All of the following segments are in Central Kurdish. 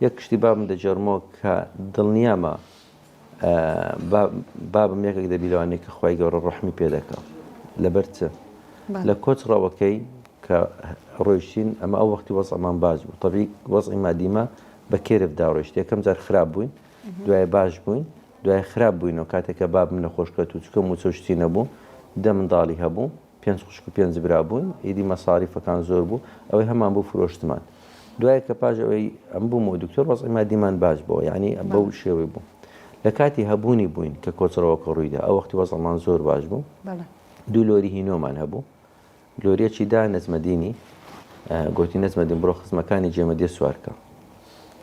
یەک شتی بابم دەگێڕمەوە کە دڵنیامە بابم یەکێک دەبی لەوانەیە کە خوای گەورە ڕەحمی پێ دەکا. لەبەر چ؟ لە کۆچ ڕەوەکەی کە ڕۆیشتین ئەمە ئەو وەختی وەزعمان باش بوو تەبی وەزعی مادیمە بە کێرفدا ڕۆیشت یەکەم جار خراپ بووین دوای باش بووین دوای خراپ بووینەوە کاتێک کە بابم نەخۆش کەوت و چکە موچە و شتی نەبوو دە منداڵی هەبوو پێنج خوشک و پێنج برا بووین ئیدی مەساریفەکان زۆر بوو ئەوەی هەمان بوو فرۆشتمان دوای کە پاش ئەوەی ئەم بوومەوە دکتۆر وەزعی مادیمان باش بووە یعنی بەو شێوەی بوو لە کاتی هەبوونی بووین کە کۆچڕەوەکە ڕوویدا ئەو وەختی وەزعمان زۆر باش بوو دوو لۆری هینۆمان هەبوو لۆریەکی دا نەجمەدینی گۆتی نەجمەدین بڕۆ خزمەکانی جێمەدێ سوارکە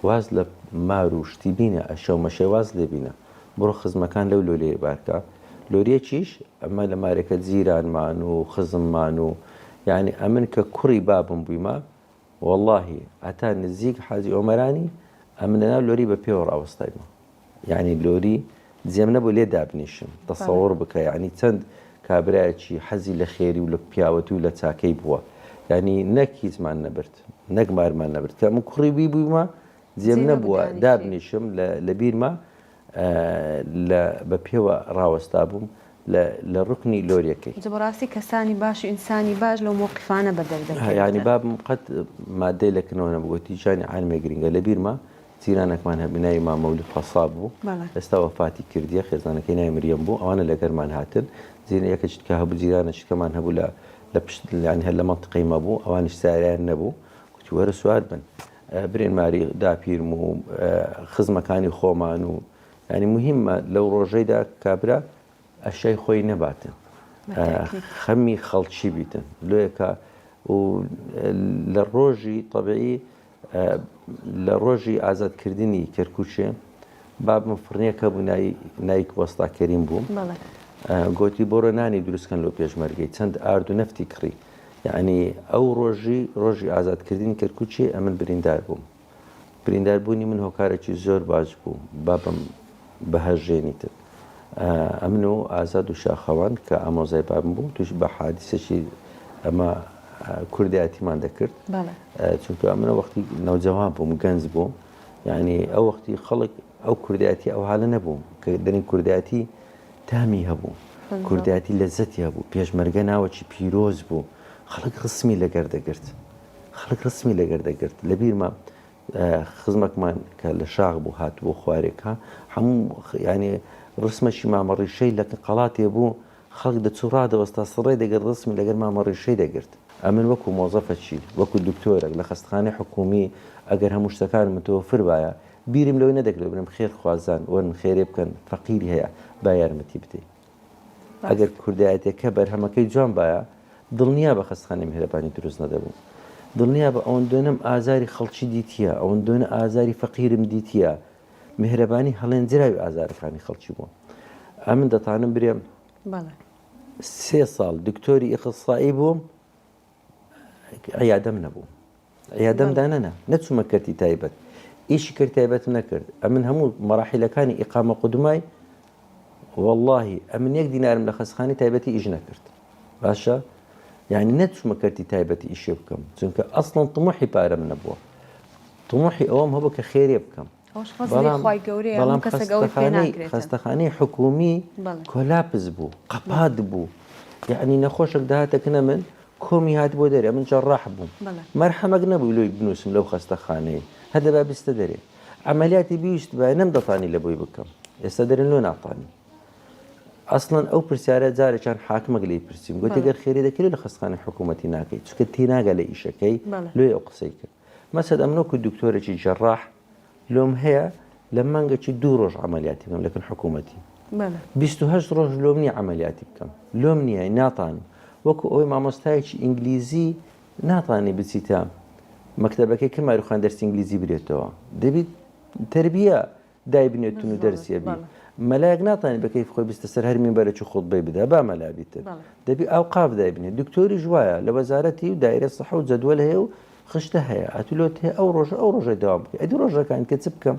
واز لە مار و شتی بینە ئەشەو مەشێ واز لێ بینە بڕۆ خزمەکان لەو لۆریە بارکە لۆریەکیش ئەمە لە مارێکە جیرانمان و خزممان و یعنی ئەمن کە کوڕی بابم بوویمە وەڵاهی هەتا نزیک حاجی ئۆمەرانی ئەمن لەناو لۆری بە پێوە ڕاوەستایمە یعنی لۆری جێم نەبوو لێ دابنیشم تەسەوڕ بکە یعنی چەند کابرایەکی حەزی لە خێری و لە پیاوەتی و لە چاکەی بووە یعنی نەک هیچمان نەبرد نەک مارمان نەبرد کە من کوڕی بی بوومە جێم نەبووە دابنیشم لە بیرمە لە بە پێوە ڕاوەستا بووم لە لە ڕوکنی لۆریەکەی. جا بەڕاستی کەسانی باش و ئینسانی باش لەو مەوقیفانە بەدەر دەکەوێتن. یانی بابم قەت مادەی لە کنەوە نەبوو گۆتی ژیانی عالمێ گرنگە لە بیرمە جیرانەکمان هەبوو ناوی مام مەولود قەساب بوو ئێستا وەفاتی کردیە خێزانەکەی ناوی مریەم بوو ئەوانە لەگەرمان هاتن جیران یەکەکی تکە هەبوو جیرانەکی تکەمان هەبوو لە لە پشت یانی هەر لە مەنتقەی مە بوو ئەوانیش سەیارەیان نەبوو گوتی وەرە سوار بن برێن ماری داپیرم و خزمەکانی خۆمان و یانی مهمە لەو ڕۆژەیدا کابرا ئەشیای خۆی نەباتن خەمی خەڵکی بیتن لۆیەکە و لە ڕۆژی طبعی لە ڕۆژی ئازادکردنی کەرکوچێ بابم فڕنیەک هەبوو ناوی نایک وەستا کەریم بوو گۆتی بۆڕە نانی دروستکەن لۆ پێشمەرگەی چەند ئارد و نەفتی کڕی یعنی ئەو ڕۆژی ڕۆژی ئازادکردنی کەرکوچێ ئەمن بریندار بووم بریندار بوونی من هۆکارێکی زۆر باش بوو بابم بهەژێنیتن ئەمن و ئازاد و شاخەوان کە ئامۆزای بابم بوو توش بە حادیسەکی ئەمە کوردایەتیمان دەکرد چونکە ئەمنە وەختی نەوجەوان بووم گەنج بووم یعنی ئەو وەختی خەڵک ئەو کوردایەتی ئەو حالە نەبوو کە دەنی کوردایەتی تامی هەبوو کوردایەتی لەزەتی هەبوو پێشمەرگە ناوەکی پیرۆز بوو خەڵک ڕسمی لەگەر دەگرت خەڵک ڕسمی لەگەر دەگرت لەبیرمە خزمەکمان کە لە شاخ بوو هاتبوو خوارێکە هەموو یعنی ڕسمەکی مامە ڕیشەی لە قەڵاتێ بوو خەڵک دەچوو ڕادەوەستا سڕێ دەگرت ڕسمی لەگەر مامە ڕیشەی دەگرت. ئەمن وەکو مۆزەفەکی وەکو دکتۆرەک لە خەستخانەی حکوومی ئەگەر هەموو شتەکانم متوفر بایە بیرم لەوەی نەدەکردەوە بڵێم خێر خوازان وەرن خێرێ بکەن فەقیری هەیە با یارمەتی بدەین. ئەگەر کوردایەتیەکە بەرهەمەکەی جوان بایە دڵنیا بە خەستخانەی میهرەبانی دروست نەدەبوو. دڵنیا بە ئەوەندۆنەم ئازاری خەڵکی دیتیە ئەوەندۆنە ئازاری فەقیرم دیتیە میهرەبانی هەڵێنجراوی ئازارەکانی خەڵکی بووە. ئەمن دەتانم برێم سێ ساڵ دکتۆری ئیخسائی بووم عیادەم نەبوو عیادەم دانەنا نەچوومە کەرتی تایبەت ئیشی کەرتی تایبەتم نەکرد ئەمن هەموو مەراحیلەکانی ئیقامە قودمای واللهی ئەمن یەک دینارم لە خەستخانەی تایبەتی ئیش نەکرد باشە یعنی نەچوومە کەرتی تایبەتی ئیشێ بکەم چونکە ئەسڵەن طموحی پارەم نەبووە طموحی ئەوەم هەبوو کە خێرێ بکەم ئەوەش فەزڵی خوای گەورەیە بەڵام هەموو کەسێک ئەوەی پێ خەستەخانەی ناکرێتن. خەستەخانەی حکوومی بەڵێ. collapse بوو قەپات بوو یعنی نەخۆشێک دەهاتە کنە من کۆمی هات بۆ دەرێ ئەمن جەڕاح بووم بەڵێ. مەرحەمەک نەبوو لۆی بنووسم لەو خەستەخانەیە هەر دەبا بستە دەرێ عەمەلیاتی بیویستبایە نەمدەتانی لە بۆی بکەم ئێستا دەرێن لۆ ناتانی ئەسڵەن ئەو پرسیارە جارێکیان حاکمەک لێی پرسیم گوتی بەڵێ. گەر خێری دەکرێ لە خەستخانەی حکوومەتی ناکەی چونکە تێناگا لە ئیشەکەی بەڵێ. لۆی ئەو قسەی کرد مەسەد ئەمن وەکو دکتۆرێکی جەڕاح لۆم هەیە لە مانگەکی دوو ڕۆژ عەمەلیاتی بکەم لەکن حکوومەتی 28 ڕۆژ لۆم نییە عەمەلیاتی بکەم لۆم نییە ناتانم وەکو ئەوەی مامۆستایەکی ئینگلیزی ناتانی بچیتە مەکتەبەکەی کە ماروخان دەرسی ئینگلیزی برێتەوە دەبیت تربیە دایبنێتن و دەرسیە بی مەلایەک ناتانی بە کەیف خۆی بستە سەر هەر مینبەرێکی خوتبەی بدا با مەلا بیتن دەبی ئەوقاف دایبنێ دکتۆریش وایە لە وەزارەتی و دایرە سەحە و جەدوەل هەیە و خشتە هەیە ئەتو لۆت هەیە ئەو ڕۆژە ئەو ڕۆژەی دەوام بکەی ئەدی ڕۆژەکان کە چ بکەم؟